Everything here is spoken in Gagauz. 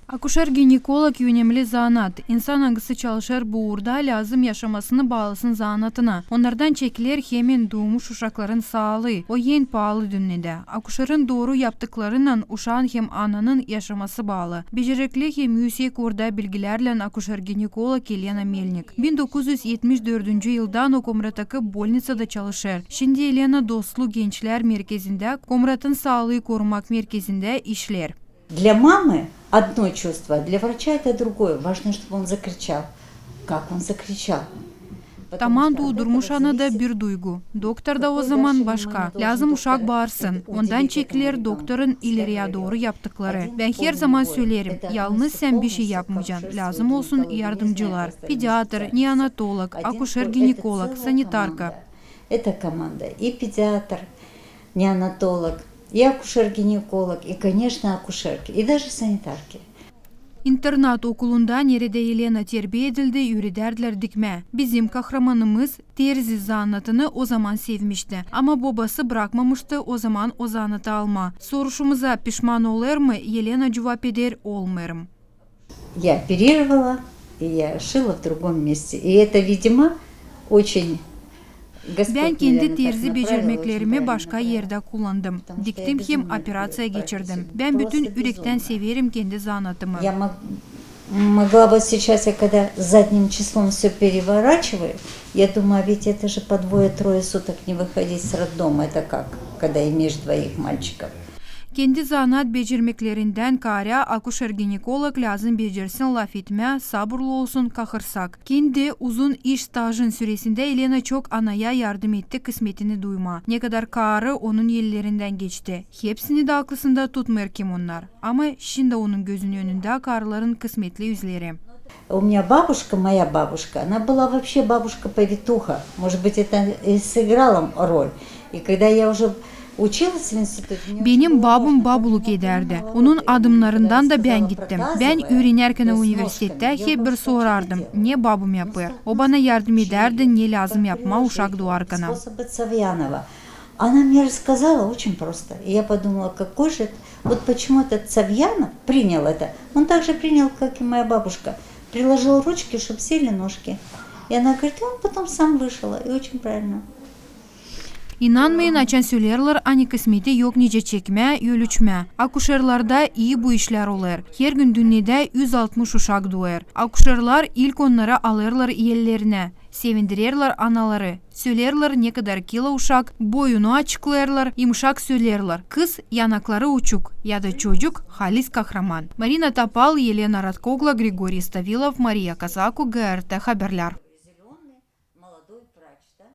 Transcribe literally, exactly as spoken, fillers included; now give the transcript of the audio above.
Akuşer-ginekolog önemli zanaat. İnsan, angısı çalışêr bu uurda, lääzım yaşamasını baalısın zanaatına. Onnardan çekiler hemen duumuş uşakların saalıı. O en paalı dünnedä. Akuşerin dooru yaptıklarınnan uşaan hem ananın yaşaması baalı. Becerikli hem üüsek uurda bilgilärlän akuşer-ginekolog Elena Melnik. Bin dokuz üz etmiş dördüncü yıldan o Komratakı bolnitsada çalışêr. Şindi Elena Dostluk gençlär merkezindä, Komratın saalıı korumak merkezindä işleer. Для мамы одно чувство, для врача это другое. Важно, чтобы он закричал. Как он закричал? Taman duudurmuş anada bir duygu. Doktorda o zaman başka. Lääzım uşak baarsın. Ondan çekiler doktorun ileriyä dooru yaptıkları. Bän herzaman söleerim, yalnız sän bişey yapmayacan. Lääzım olsun yardımcılar. Pediatr, neonatolog, akuşer-ginekolog, sanitarka. Это команда. И педиатр, неонатолог, и акушер-гинеколог, и, конечно, акушерки, и даже санитарки. İnternat okulunda, neredä Elena terbiä edildi, üüredärdilär dikmää. Bizim kahramanımız terzi zanaatını o zaman sevmişti, ama bobası brakmamıştı o zaman o zanaatı almaa. Soruşumuza pişman olêr mı, Elena cuvap eder: olmêêrım. Я оперировала, и я шила в другом месте. И это, видимо, очень Господь, наверное, так направил, очень правильно направил. Bän kendi terzi becermeklerimi başka erdä kullandım. Diktim hem operaţiya geçirdim. Bän bütün ürektän severim kendi zanaatımı. Я мог-, могла вот сейчас, я когда задним числом всё переворачиваю, я думаю, а ведь это же по двое-трое суток не выходить с роддома. Это как, когда имеешь двоих мальчиков? Kendi zanaat becermeklerindän kaarä akuşer-ginekolog lääzım becersin lafetmää, saburlu olsun, kahırsak. Kendi uzun iş stajın süresindä Elena çok anaya yardım etti kısmetini duymaa. Nekadar kaarı onun ellerindän geçti. Hepsini dä aklısında tutmêêr kim onnar. Ama şindi onun gözünün önündä kaarıların kısmetli üzleri. У меня бабушка, моя бабушка, она была вообще бабушка-повитуха. Может быть, это и сыграло роль. И когда я уже училась в институте, мне очень было важно, как она помогала. Benim babum babuluk edärdi. Onun adımnarından da bän gittim. Bän üürenärkän universitettä hep bir sorardım, ne babum yapêr. O bana yardım edärdi, ne lääzım yapmaa uşak duarkana. Способ от Савьянова. Она мне рассказала очень просто. И я подумала, какой же это, вот почему этот Савьянов принял это. Он так же принял, как и моя бабушка. Приложил ручки, чтоб сели ножки. И она говорит, и он потом сам вышел. И очень правильно. İnanmayın, açan söleerlär, ani kısmeti yok nicä çekmää, ölçmää. Akuşerlarda ii bu işlär olêr. Hergün dünnedä üz altmış uşak duêr. Akuşerlar ilk onnarı alêrlar ellerinä, sevindirerlär anaları. Söleerlär, nekadar kilo uşak, boyunu açıklêêrlar, yımışak söleerlär: kız, yanakları uçuk, ya da çocuk, halis kahraman. Marina Topal, Elena Ratkogla, Grigoriy Stavilov, Mariya Kazaku, GRT Haberlär.